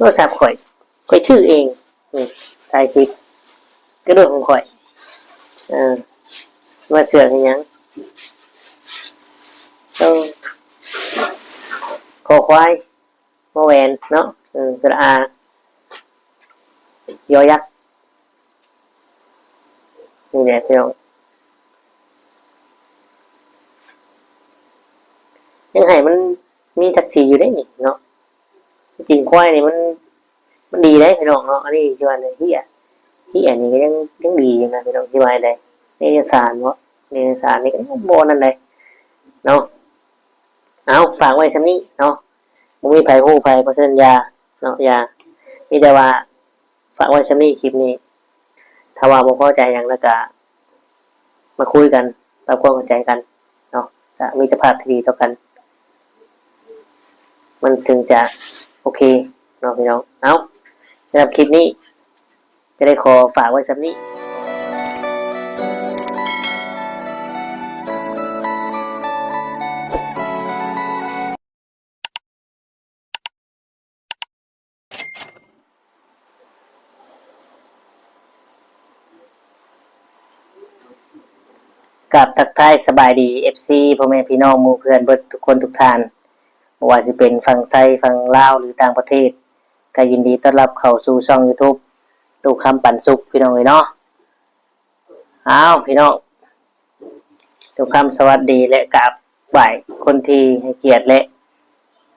ລະສັບຂ້ອຍ ຂ້ອຍຊື້ເອງ ນີ້ ຖ່າຍຄລິບ ກະເລື່ອງຂອງຂ້ອຍ ເອີ ມາເຊື່ອງເຮັດຫຍັງ? ເອີ ຄໍຄວາຍ ມໍແຫວນເນາະ ເອີ ສະຫຼະອາ ຢໍຍັກ ນີ້ແຫຼະພີ່ນ້ອງ ຍັງໃຫ້ມັນມີສັກສີຢູ່ເດ້ນີ້ເນາະ. ທີ່ຈິງຄວາຍນີ້ມັນ ມັນດີເດ້ພີ່ນ້ອງເນາະ ອັນນີ້ຊິວ່າໃດ ເຮຍ ເຮຍນີ້ກະຍັງ ຍັງດີຢູ່ນະພີ່ນ້ອງ ຊິວ່າໃດ ໃນເອກະສານເນາະ ໃນເອກະສານນີ້ກະຍັງບໍ່ນັ້ນໃດເນາະ. ເອົາ ຝາກໄວ້ສ່ຳນີ້ເນາະ ບໍ່ມີໃຜຮູ້ໃຜ ເພາະສະນັ້ນຢ່າເນາະ ຢ່າ ມີແຕ່ວ່າ ຝາກໄວ້ສ່ຳນີ້ ຄລິບນີ້ ຖ້າວ່າບໍ່ພໍໃຈຫຍັງແລ້ວກະມາຄຸຍກັນ ປັບຄວາມເຂົ້າໃຈກັນເນາະ ຈະມີມິດຕະພາບທີ່ດີຕໍ່ກັນ ມັນເຖິງຈະໂອເຄເນາະພີ່ນ້ອງ. ເອົາ ສຳລັບຄລິບນີ້ ຈະໄດ້ຂໍຝາກໄວ້ສ່ຳນີ້. ກາບທັກທາຍສະບາຍດີ ເອັຟຊີ ພໍ່ແມ່ພີ່ນ້ອງໝູ່ເພື່ອນເບິດທຸກຄົນທຸກທ່ານ ບໍ່ວ່າຊິເປັນຝັ່ງໄທ ຝັ່ງລາວ ຫຼື ຕ່າງປະເທດ ກະຍິນດີຕ້ອນຮັບເຂົ້າສູ່ຊ່ອງຢູທູບ ຕູ້ຄຳປັນສຸກ ພີ່ນ້ອງເອີຍເນາະ. ອ້າວ ພີ່ນ້ອງ ທຸກຄຳສະຫວັດດີ ແລະ ກາບໄຫວ້ຄົນທີ່ໃຫ້ກຽດ ແລະ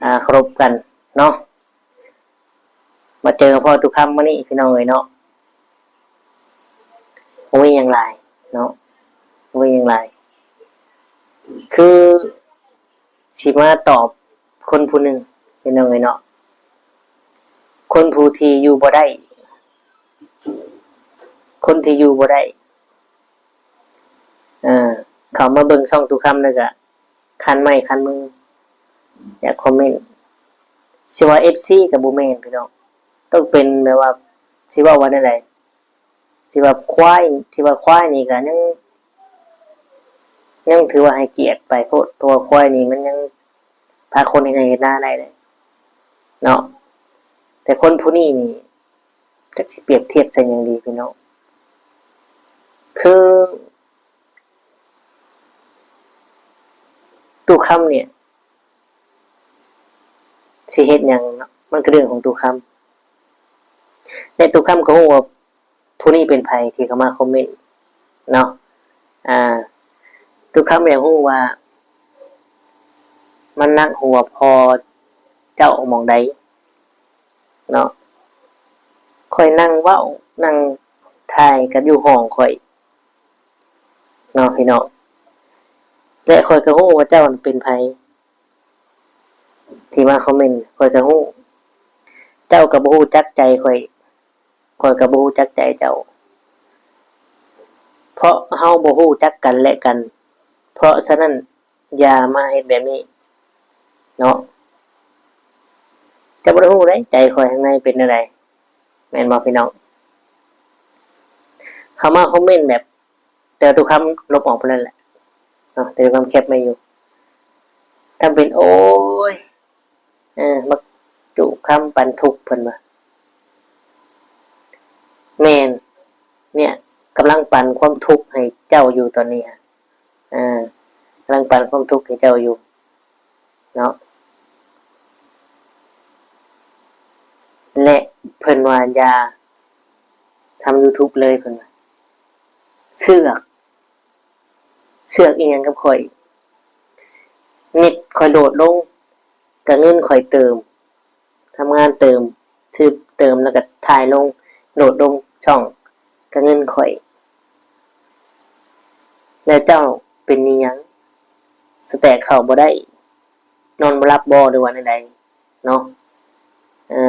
ອາ ເຄົາລົບກັນເນາະ. ມາເຈີມາພໍ້ຕຸກຄຳມື້ນີ້ ພີ່ນ້ອງເອີຍເນາະ ບໍ່ມີຫຍັງຫຼາຍເນາະ ບໍ່ມີຫຍັງຫຼາຍ ຄືຊິມາຕອບຄົນຜູ້ໜຶ່ງ ພີ່ນ້ອງເອີຍເນາະ ຄົນຜູ້ທີ່ຢູ່ບໍ່ໄດ້ ຄົນທີ່ຢູ່ບໍ່ໄດ້ ເຂົ້າມາເບິ່ງຊ່ອງຕຸກຄຳແລ້ວກະຄັນໄມ້ຄັນມື ຢາກຄອມເມັນ ຊິວ່າ ເອັຟຊີ ກະບໍ່ແມ່ນພີ່ນ້ອງ ຕ້ອງເປັນແບບວ່າ ຊິເວົ້າວ່າແນວໃດ ຊິວ່າຄວາຍ ຊິວ່າຄວາຍນີ້ກະຍັງ ຍັງຖືວ່າໃຫ້ກຽດໄປໂພດ ເພາະວ່າຄວາຍນີ້ມັນຍັງພາຄົນເຮັດໄຮ່ເຮັດນາໄດ້ເດເນາະ ແຕ່ຄົນຜູ້ນີ້ນີ້ ຈັກຊິປຽບທຽບໃສ່ຫຍັງດີພີ່ນ້ອງ ຄື ຕຸກຄຳນີ້ ຊິເຮັດຫຍັງເນາະ ມັນກະເລື່ອງຂອງຕຸກຄຳ ແລະ ຕຸກຄຳກະຮູ້ວ່າຜູ້ນີ້ເປັນໃຜທີ່ເຂົ້າມາຄອມເມັນເນາະ ອາ ຕຸກຄຳຢາກຮູ້ວ່າ ມັນໜັກຫົວພໍ່ເຈົ້າໝ່ອງໃດ ເນາະ ຂ້ອຍນັ່ງເວົ້ານັ່ງຖ່າຍກັນຢູ່ຫ້ອງຂ້ອຍເນາະພີ່ນ້ອງ ແລະ ຂ້ອຍກະຮູ້ວ່າເຈົ້າເປັນໃຜ ທີ່ມາຄອມເມັນ ຂ້ອຍກະຮູ້ ເຈົ້າກະບໍ່ຮູ້ຈັກໃຈຂ້ອຍ ຂ້ອຍກະບໍ່ຮູ້ຈັກໃຈເຈົ້າ ເພາະເຮົາບໍ່ຮູ້ຈັກກັນແລະກັນ ເພາະສະນັ້ນ ຢ່າມາເຮັດແບບນີ້ເນາະ ເຈົ້າບໍ່ໄດ້ຮູ້ເດ້ ໃຈຂ້ອຍຂ້າງໃນເປັນແນວໃດ ແມ່ນບໍ່ພີ່ນ້ອງ ເຂົ້າມາຄອມເມັນແບບ ແຕ່ວ່າຕຸກຄຳລົບອອກໄປແລ້ວແຫຼະເນາະ ແຕ່ຕຸກຄຳແຄັບໄວ້ຢູ່ ທຳເປັນ ໂອ້ຍ ເອີ ບັກຕຸກຄຳປັນທຸກ ເພິ່ນວ່າ ແມ່ນ ເນຍ ກຳລັງປັນຄວາມທຸກໃຫ້ເຈົ້າຢູ່ຕອນນີ້ ເອີ ກຳລັງປັນຄວາມທຸກໃຫ້ເຈົ້າຢູ່ເນາະ ແລະ ເພິ່ນວ່າຢ່າທຳຢູທູບເລີຍ ເພິ່ນວ່າ ເຊືອກ ເຊືອກອີ່ຫຍັງກັບຂ້ອຍ ເນັດຂ້ອຍໂຫຼດລົງ ກະເງິນຂ້ອຍເຕີມ ທຳງານເຕີມ ຊື້ເຕີມ ແລ້ວກະຖ່າຍລົງ ໂຫຼດລົງຊ່ອງ ກະເງິນຂ້ອຍ ແລ້ວເຈົ້າເປັນອີ່ຫຍັງ ສະແຕັກເຂົ້າບໍ່ໄດ້ ນອນບໍ່ຫຼັບບໍ່ ຫຼືວ່າແນວໃດເນາະ ເອີ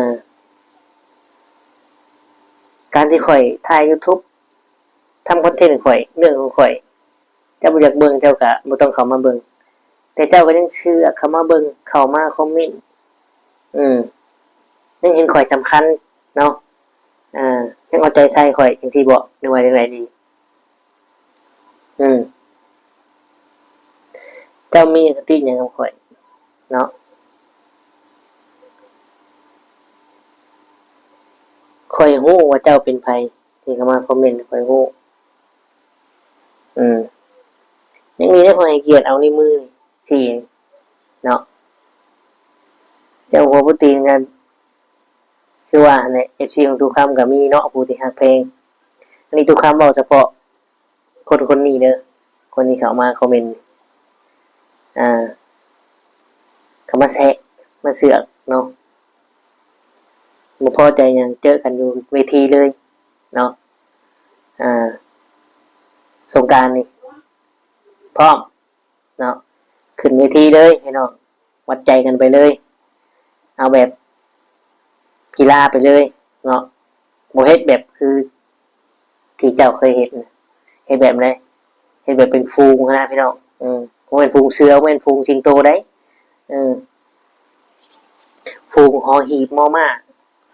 ການທີ່ຂ້ອຍຖ່າຍຢູທູບ ທຳຄອນເທັນຂອງຂ້ອຍ ເລື່ອງຂອງຂ້ອຍ ເຈົ້າບໍ່ຢາກເບິ່ງ ເຈົ້າກະບໍ່ຕ້ອງເຂົ້າມາເບິ່ງ ແຕ່ເຈົ້າກະຍັງເຊື່ອເຂົ້າມາເບິ່ງ ເຂົ້າມາຄອມເມັນ ອືມ ຍັງເຫັນຂ້ອຍສຳຄັນເນາະ ອາ ຍັງເອົາໃຈໃສ່ຂ້ອຍ ຈັ່ງຊີ້ບໍ ຫຼືວ່າຈັ່ງໃດດີ? ອືມ ເຈົ້າມີອະຄະຕິຫຍັງກັບຂ້ອຍເນາະ? ຂ້ອຍຮູ້ວ່າເຈົ້າເປັນໃຜ ທີ່ເຂົ້າມາຄອມເມັນ ຂ້ອຍຮູ້. ອືມ ຍັງດີເດ້ ຂ້ອຍໃຫ້ກຽດເອົາໃນມືນີ້ຊີ້ເນາະ. ເຈົ້າຫົວໂປຣຕີນກັນ ຄືວ່າຫັ້ນແຫຼະ ເອັຟຊີຂອງຕຸຄຳກໍມີເນາະ ຜູ້ທີ່ຮັກແພງ. ອັນນີ້ຕຸຄຳເວົ້າສະເພາະ ຄົນຄົນນີ້ເດີ ຄົນທີ່ເຂົ້າມາຄອມເມັນ ອ່າ ເຂົ້າມາແຊະ ມາເຊືອກເນາະ ບໍ່ພໍໃຈຫຍັງ ເຈີກັນຢູ່ເວທີເລີຍເນາະ. ອ່າ ສົງການນີ້ ພ້ອມເນາະ ຂຶ້ນເວທີເລີຍພີ່ນ້ອງ. ວັດໃຈກັນໄປເລີຍ ເອົາແບບກິລາໄປເລີຍເນາະ ບໍ່ເຮັດແບບຄືທີ່ເຈົ້າເຄີຍເຮັດນະ. ເຮັດແບບໃດ? ເຮັດແບບເປັນຝູງຫັ້ນນະພີ່ນ້ອງ. ອືມ ບໍ່ແມ່ນຝູງເສືອ ບໍ່ແມ່ນຝູງສິງໂຕໃດ. ເອີ ຝູງຫໍຫີບ ມໍມ້າ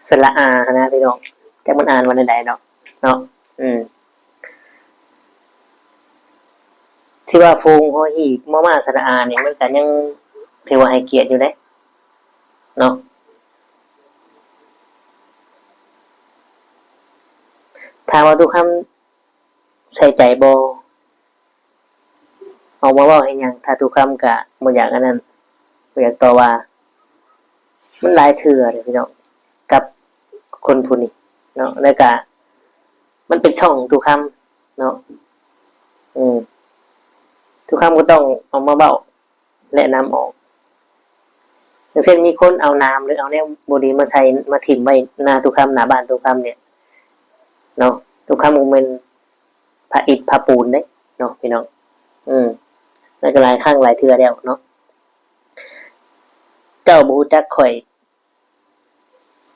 ສະຫຼະອາຫັ້ນນະພີ່ນ້ອງ ຈັກມັນອ່ານວ່າແນວໃດເນາະ ເນາະ. ອືມ ຊິວ່າຝູງຫໍຫີບ ມໍມ້າ ສະຫຼະອານີ້ ມັນກໍຍັງຖືວ່າໃຫ້ກຽດຢູ່ເດ້ເນາະ. ຖາມວ່າຕຸຄຳໃສ່ໃຈບໍ່? ອອກມາເວົ້າເຮັດຫຍັງ ຖ້າຕຸຄຳກະບໍ່ຢາກອັນນັ້ນ ບໍ່ຢາກຕໍ່ວ່າ. ມັນຫຼາຍເທື່ອເດ້ພີ່ນ້ອງ ກັບຄົນຜູ້ນີ້ເນາະ ແລ້ວກະມັນເປັນຊ່ອງຂອງຕຸຄຳເນາະ. ອືມ ຕຸຄຳກໍຕ້ອງອອກມາເວົ້າ ແນະນຳອອກ. ຢ່າງເຊັ່ນ ມີຄົນເອົາໜາມ ຫຼື ເອົາແນວບໍ່ດີມາໃສ່ ມາຖິ້ມໄວ້ໜ້າຕຸຄຳ ໜ້າບ້ານຕຸຄຳນີ້ເນາະ, ຕຸຄຳບໍ່ແມ່ນພະອິດພະປູນເດ້ເນາະ ພີ່ນ້ອງ. ອືມ ແລ້ວກໍຫຼາຍຄັ້ງຫຼາຍເທື່ອແລ້ວເນາະ. ເຈົ້າບໍ່ຮູ້ຈັກຂ້ອຍ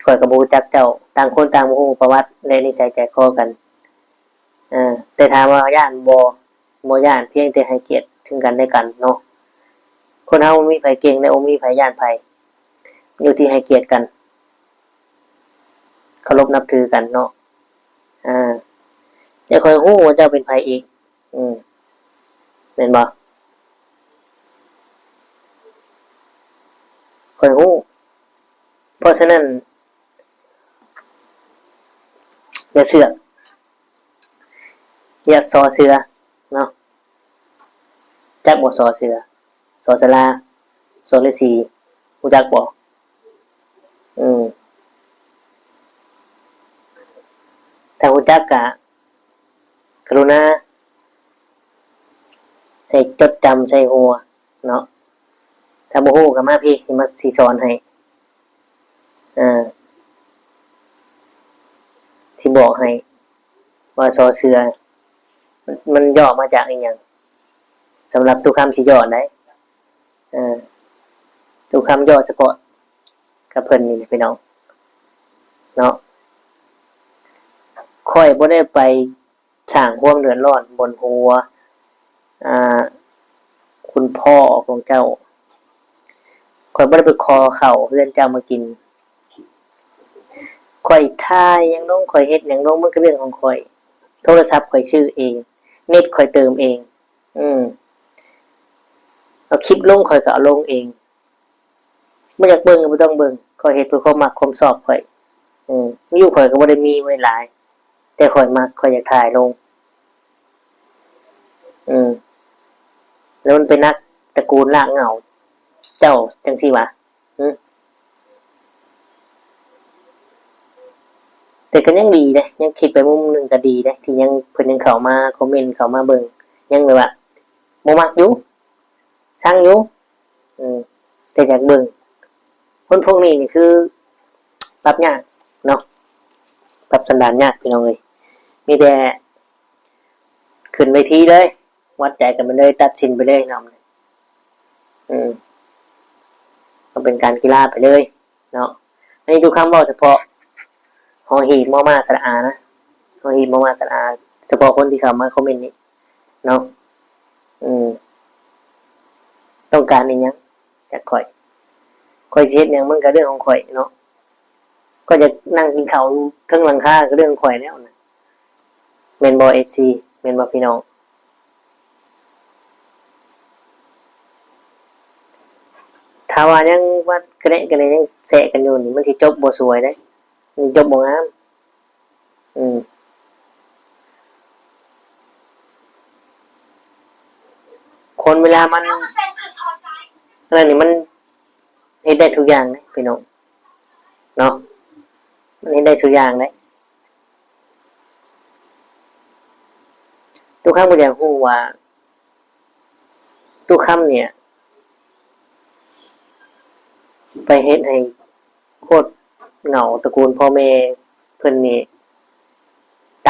ຂ້ອຍກໍບໍ່ຮູ້ຈັກເຈົ້າ, ຕ່າງຄົນຕ່າງບໍ່ຮູ້ປະຫວັດ ແລະ ນິໄສໃຈຄໍກັນ. ເອີ ແຕ່ຖາມວ່າຢ້ານບໍ່? ບໍ່ຢ້ານ, ພຽງແຕ່ໃຫ້ກຽດເຖິງກັນແລະກັນເນາະ. ຄົນເຮົາບໍ່ມີໃຜເກັ່ງ ແລະ ບໍ່ມີໃຜຢ້ານໃຜ, ຢູ່ທີ່ໃຫ້ກຽດກັນ ເຄົາລົບນັບຖືກັນເນາະ. ອາ ແຕ່ຂ້ອຍຮູ້ວ່າເຈົ້າເປັນໃຜອີກ. ອືມ ແມ່ນບໍ່? ຂ້ອຍຮູ້. ເພາະສະນັ້ນ ຢ່າເຊື່ອ ຢ່າສໍເສືອເນາະ. ຈັກບໍ່ ສໍເສືອ? ສໍສະຫຼາ, ສໍລືສີ, ຮູ້ຈັກບໍ່? ອືມ ຖ້າຮູ້ຈັກກະ ກະລຸນາໃຫ້ຈົດຈຳໃສ່ຫົວເນາະ. ຖ້າບໍ່ຮູ້ກໍມາພີ້ ຊິມາ ຊິສອນໃຫ້ ເອີ ຊິບອກໃຫ້ວ່າ ສໍເສືອ ມັນ ມັນຫຍໍ້ມາຈາກອີ່ຫຍັງ. ສຳລັບຕຸຄຳຊິຫຍໍ້ໄດ໋. ເອີ ຕຸຄຳຫຍໍ້ສະເພາະກັບເພິ່ນນີ້ແຫຼະ ພີ່ນ້ອງເນາະ. ຂ້ອຍບໍ່ໄດ້ໄປ ສ້າງຄວາມເດືອດຮ້ອນບົນຫົວ ອາ ຄຸນພໍ່ຂອງເຈົ້າ. ຂ້ອຍບໍ່ໄດ້ໄປຂໍເຂົ້າເຮືອນເຈົ້າມາກິນ. ຂ້ອຍຖ່າຍຫຍັງລົງ ຂ້ອຍເຮັດຫຍັງລົງ ມັນກໍເລື່ອງຂອງຂ້ອຍ. ໂທລະສັບຂ້ອຍຊື້ເອງ, ເນັດຂ້ອຍເຕີມເອງ. ອືມ ເອົາຄລິບລົງ ຂ້ອຍກໍເອົາລົງເອງ. ບໍ່ຢາກເບິ່ງກໍບໍ່ຕ້ອງເບິ່ງ, ຂ້ອຍເຮັດເພື່ອຄວາມມັກຄວາມຊອບຂ້ອຍ. ເອີ ວິວຂ້ອຍກໍບໍ່ໄດ້ມີໄວ້ຫຼາຍ, ແຕ່ຂ້ອຍມັກ, ຂ້ອຍຢາກຖ່າຍລົງ. ເອີ ແລ້ວມັນໄປໜັກຕະກູນລາກເຫງົ້າເຈົ້າຈັ່ງຊີ້ຫວາ? ຫຶ? ແຕ່ກໍຍັງດີເດ້, ຍັງຄິດໄປມຸມໜຶ່ງກໍດີເດ້ ທີ່ຍັງ ເພິ່ນຍັງເຂົ້າມາຄອມເມັນ, ເຂົ້າມາເບິ່ງ, ຍັງແບບວ່າບໍ່ມັກຢູ່ ຊັງຢູ່ ເອີ ແຕ່ຢາກເບິ່ງ. ຄົນພວກນີ້ນີ້ຄືປັບຍາກເນາະ, ປັບສັນດານຍາກ ພີ່ນ້ອງເອີຍ. ມີແຕ່ຂຶ້ນເວທີເລີຍ, ວັດໃຈກັນໄປເລີຍ, ຕັດສິນໄປເລີຍເນາະ. ເອີ ກໍເປັນການກິລາໄປເລີຍເນາະ. ອັນນີ້ຕຸຄຳເວົ້າສະເພາະ ຫໍຫີບ ມໍມ້າ ສະຫຼະອານະ, ຫໍຫີບ ມໍມ້າ ສະຫຼະອາ, ສະເພາະຄົນທີ່ເຂົ້າມາຄອມເມັນນີ້ເນາະ. ເອີ ຕ້ອງການອີ່ຫຍັງຈາກຂ້ອຍ? ຂ້ອຍຊິເຮັດຫຍັງມັນກໍເລື່ອງຂອງຂ້ອຍເນາະ. ຂ້ອຍຢາກນັ່ງກິນເຂົ້າຢູ່ເທິງຫຼັງຄາກໍເລື່ອງຂອງຂ້ອຍແລ້ວນະ. ແມ່ນບໍ່ ເອັຟຊີ? ແມ່ນບໍ່ພີ່ນ້ອງ? ຖ້າວ່າຍັງມາກະແນະກະແນ ຍັງແຊະກັນຢູ່ນີ້ ມັນຊິຈົບບໍ່ສວຍເດ້, ມັນຊິຈົບບໍ່ງາມ. ອືມ ຄົນເວລາມັນ ອັນນັ້ນນີ້ ມັນເຮັດໄດ້ທຸກຢ່າງເດ້ພີ່ນ້ອງເນາະ ມັນເຮັດໄດ້ທຸກຢ່າງເດ້. ຕຸຄຳກໍຢາກຮູ້ວ່າ ຕຸຄຳເນີ້ຍ ໄປເຮັດໃຫ້ໂຄດເຫງົາຕະກູນພໍ່ແມ່ເພິ່ນນີ້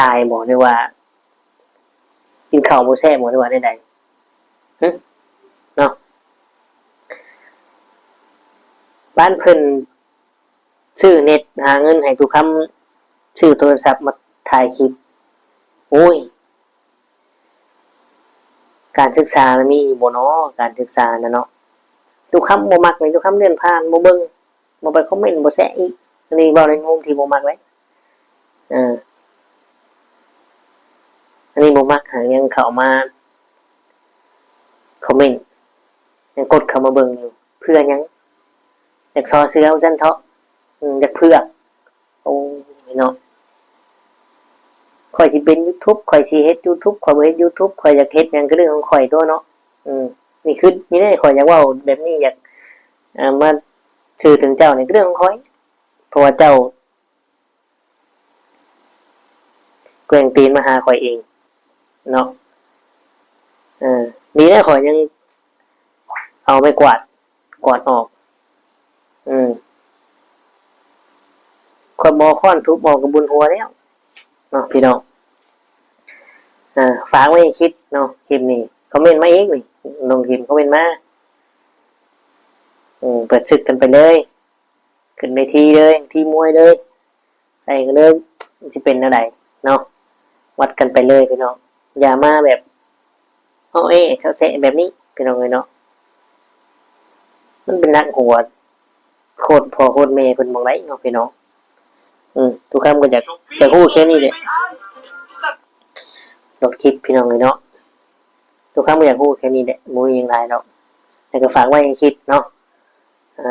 ຕາຍບໍ່ ຫຼືວ່າກິນເຂົ້າບໍ່ແຊບບໍ່ ຫຼືວ່າແນວໃດ ຫຶ ເນາະ? ບ້ານເພິ່ນຊື້ເນັດຫາເງິນໃຫ້ຕຸຄຳ ຊື້ໂທລະສັບມາຖ່າຍຄລິບ ໂອ້ຍ ການສຶກສານະມີຢູ່ບໍ່ນໍ ການສຶກສານະເນາະ? ຕຸຄຳບໍ່ມັກເລີຍ ຕຸຄຳເລື່ອນຜ່ານ ບໍ່ເບິ່ງ ບໍ່ໄປຄອມເມັນ ບໍ່ແຊະອີກ. ອັນນີ້ເວົ້າໃນມຸມທີ່ບໍ່ມັກເດ້ ເອີ ອັນນີ້ບໍ່ມັກ ຫາກຍັງເຂົ້າມາຄອມເມັນ ຍັງກົດເຂົ້າມາເບິ່ງຢູ່ ເພື່ອຫຍັງ? ຢາກສໍເສືອວ່າຊັ້ນເທາະ ອືມ ຢາກເຜືອກ. ໂອ້ຍເນາະ ຂ້ອຍຊິເປັນຢູທູບ ຂ້ອຍຊິເຮັດຢູທູບ ຂ້ອຍບໍ່ເຮັດຢູທູບ ຂ້ອຍຢາກເຮັດຫຍັງກໍເລື່ອງຂອງຂ້ອຍຕົວະເນາະ. ອືມ ນີ້ຄືນີ້ເດ້ ຂ້ອຍຢາກເວົ້າແບບນີ້ ຢາກ ເອີ ມາເຊີເຖິງເຈົ້ານີ້ກໍເລື່ອງຂອງຂ້ອຍ ເພາະວ່າເຈົ້າແກວ່ງຕີນມາຫາຂ້ອຍເອງເນາະ. ເອີ ດີແລ້ວຂ້ອຍຍັງເອົາໄມ້ກວາດ ກວາດອອກ ອືມ ຂ້ອຍບໍ່ເອົາຄ້ອນທຸບອອກກໍບຸນຫົວແລ້ວເນາະພີ່ນ້ອງ. ເອີ ຝາກໄວ້ໃຫ້ຄິດເນາະ ຄລິບນີ້ ຄອມເມັນມາອີກນີ້ ລົງຄລິບຄອມເມັນມາ ອືມ ເປີດສຶກກັນໄປເລີຍ ຂຶ້ນເວທີເລີຍ ເວທີມວຍເລີຍ ໃສ່ກັນເລີຍ ມັນຊິເປັນແນວໃດເນາະ ວັດກັນໄປເລີຍພີ່ນ້ອງ. ຢ່າມາແບບ ເອົາແອ້ເຊາະແຊະແບບນີ້ພີ່ນ້ອງເອີຍເນາະ ມັນເປັນໜັກຫົວໂຄດພໍ່ໂຄດແມ່ເພິ່ນໝ່ອງໃດເນາະພີ່ນ້ອງ. ອືມ ຕຸຄຳກໍຢາກ ຢາກຮູ້ແຄ່ນີ້ແຫຼະ ລົດຄລິບພີ່ນ້ອງເອີຍເນາະ. ຕຸຄຳກໍຢາກຮູ້ແຄ່ນີ້ແຫຼະ ບໍ່ມີຫຍັງຫຼາຍດອກ ແຕ່ກໍຝາກໄວ້ໃຫ້ຄິດເນາະ. ເອີ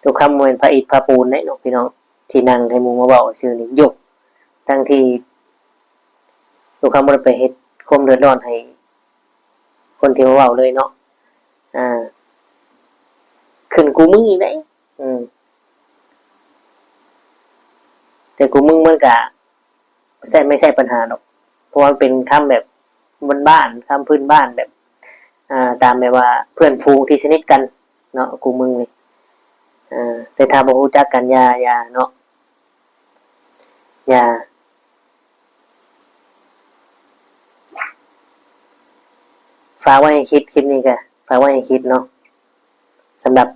ຕຸຄຳບໍ່ແມ່ນພະອິດພະປູນເດ້ເນາະພີ່ນ້ອງ ທີ່ນັ່ງໃຫ້ໝູ່ມາເວົ້າຊື່ນີ້ ໂຢກ ທັງທີ່ຕຸຄຳບໍ່ໄດ້ໄປເຮັດຄວາມເດືອດຮ້ອນໃຫ້ຄົນທີ່ມາເວົ້າເລີຍເນາະ. ອ່າ ຂຶ້ນກູ່ມືອີກເດ້ ອືມ ແຕ່ກູ່ມືມັນກະ ໃຊ້ ໄມ່ໃຊ້ບັນຫາດອກ ເພາະວ່າມັນເປັນຄຳແບບບ້ານໆ ຄຳພື້ນບ້ານແບບ ອ່າ ຕາມແບບວ່າເພື່ອນຝູງທີ່ສະໜິດກັນເນາະ ກູ່ມືນີ້. ເອີ ແຕ່ຖ້າບໍ່ຮູ້ຈັກກັນ ຢ່າ ຢ່າເນາະ ຢ່າ. ຝາກໄວ້ໃຫ້ຄິດ ຄລິບນີ້ກະຝາກໄວ້ໃຫ້ຄິດເນາະ ສຳລັບ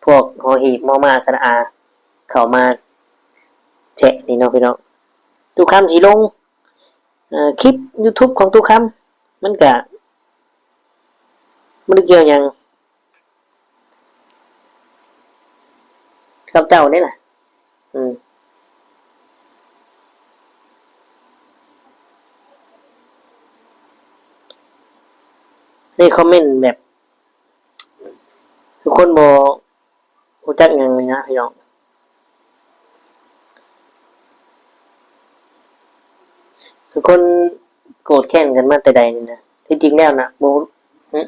ພວກ ຫໍຫີບ ມໍມ້າ ສະຫຼະອາ ເຂົ້າມາແຊະນີ້ເນາະພີ່ນ້ອງ. ຕຸຄຳຊິລົງ ເອີ ຄລິບຢູທູບຂອງຕຸຄຳ ມັນກະບໍ່ໄດ້ກ່ຽວຫຍັງ ກັບເຈົ້າເດ້ລະ ອືມ. ໃນຄອມເມັນແບບ ຄືຄົນບໍ່ຮູ້ຈັກຫຍັງເລີຍນະພີ່ນ້ອງ. ຄືຄົນໂກດແຄ້ນກັນມາແຕ່ໃດນີ້ນະ ທີ່ຈິງແລ້ວນະ ບໍ່ ຫຶ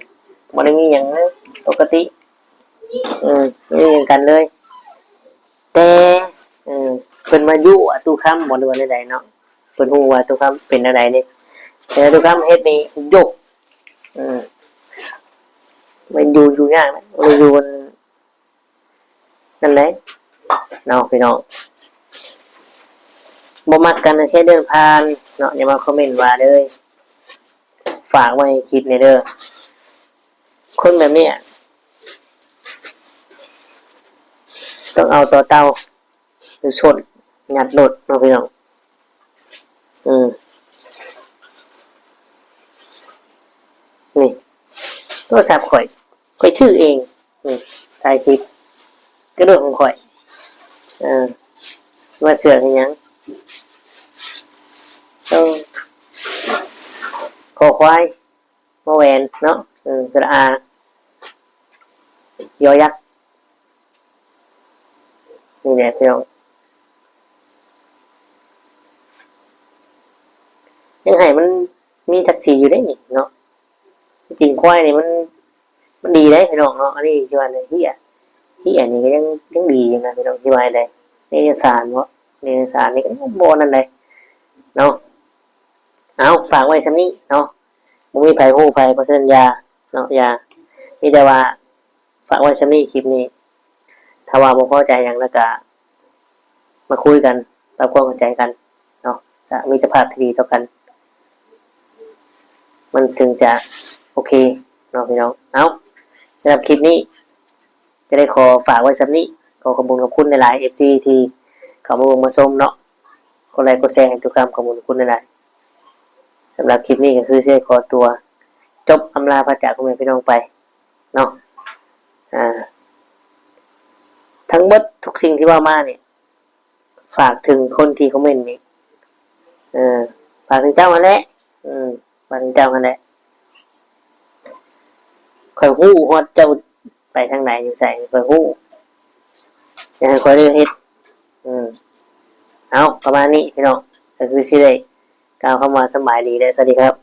ບໍ່ໄດ້ມີຫຍັງເລີຍ ປົກກະຕິ ເອີ ບໍ່ໄດ້ມີຫຍັງກັນເລີຍ ແຕ່ ເອີ ເພິ່ນມາຍົວະຕຸຄຳບໍ ຫຼືວ່າແນວໃດເນາະ ເພິ່ນຮູ້ວ່າຕຸຄຳເປັນແນວໃດນີ້ ແຕ່ຕຸຄຳເຮັດນີ້ ໂຢກ ເອີ ມັນຢູ່ ຢູ່ຍາກນະ ມັນຢູ່ ນັ້ນແຫຼະເນາະພີ່ນ້ອງ ບໍ່ມັກກັນກໍແຄ່ເລື່ອນຜ່ານເນາະ ຢ່າມາຄອມເມັນວ່າເລີຍ. ຝາກໄວ້ໃຫ້ຄິດແດ່ເດີ ຄົນແບບນີ້ ຕ້ອງເອົາຕໍ່ເຕົ່າ ຫຼື ຊົນ ຍັດໂລດເນາະພີ່ນ້ອງ. ເອີ ນີ້ໂທລະສັບຂ້ອຍ ຂ້ອຍຊື້ເອງ ນີ້ ຖ່າຍຄລິບ ກະເລື່ອງຂອງຂ້ອຍ ເອີ ມາເຊື່ອງເຮັດຫຍັງ? ເອີ ຄໍຄວາຍ ມໍແຫວນເນາະ ເອີ ສະຫຼະອາ ຢໍຍັກ ນີ້ແຫຼະພີ່ນ້ອງ. ຍັງໃຫ້ມັນມີສັກສີຢູ່ເດ້ນີ້ເນາະ. ທີ່ຈິງຄວາຍນີ້ມັນ ມັນດີເດ້ພີ່ນ້ອງເນາະ. ອັນນີ້ຊິວ່າໃດ ເຮຍ ເຮຍນີ້ກໍຍັງ ຍັງດີຢູ່ນະພີ່ນ້ອງ. ຊິວ່າໃດ ໃນເອກະສານເນາະ ໃນເອກະສານນີ້ກໍຍັງບໍ່ນັ້ນໃດເນາະ. ເອົາ ຝາກໄວ້ສ່ຳນີ້ເນາະ. ບໍ່ມີໃຜຮູ້ໃຜ ເພາະສະນັ້ນຢ່າເນາະ ຢ່າ. ມີແຕ່ວ່າ ຝາກໄວ້ສ່ຳນີ້ ຄລິບນີ້. ຖ້າວ່າບໍ່ພໍໃຈຫຍັງແລ້ວກະມາຄຸຍກັນ ປັບຄວາມເຂົ້າໃຈກັນເນາະ. ຈະມີມິດຕະພາບທີ່ດີຕໍ່ກັນ ມັນເຖິງຈະໂອເຄເນາະພີ່ນ້ອງ. ເອົາ ສຳລັບຄລິບນີ້ຈະໄດ້ຂໍຝາກໄວ້ສ່ຳນີ້. ຂໍຂອບຄຸນຂອບຄຸນຫຼາຍໆ ເອັຟຊີ ທີ່ເຂົ້າມາເບິ່ງມາຊົມເນາະ. ກົດໄລກົດແຊໃຫ້ທຸກທ່ານ ຂອບຄຸນຂອບຄຸນຫຼາຍໆ. ສຳລັບຄລິບນີ້ກໍຄືຊິໄດ້ຂໍຕົວຈົບອຳລາພາຈາກພໍ່ແມ່ພີ່ນ້ອງໄປເນາະ. ອ່າ ທັງໝົດທຸກສິ່ງທີ່ເວົ້າມານີ້ ຝາກເຖິງຄົນທີ່ຄອມເມັນນີ້ ເອີ ຝາກເຖິງເຈົ້າຫັ້ນແຫຼະ ເອີ ຝາກເຖິງເຈົ້າຫັ້ນແຫຼະ. ຂ້ອຍຮູ້ຮອດເຈົ້າໄປທາງໃດຢູ່ໃສ ຂ້ອຍຮູ້. ຢ່າໃຫ້ຂ້ອຍໄດ້ເຮັດ ເອີ ເອົາ ປະມານນີ້ພີ່ນ້ອງ ກໍຄືຊິໄດ້ກ່າວຄຳວ່າສະບາຍດີ ແລະ ສະຫວັດດີຄັບ.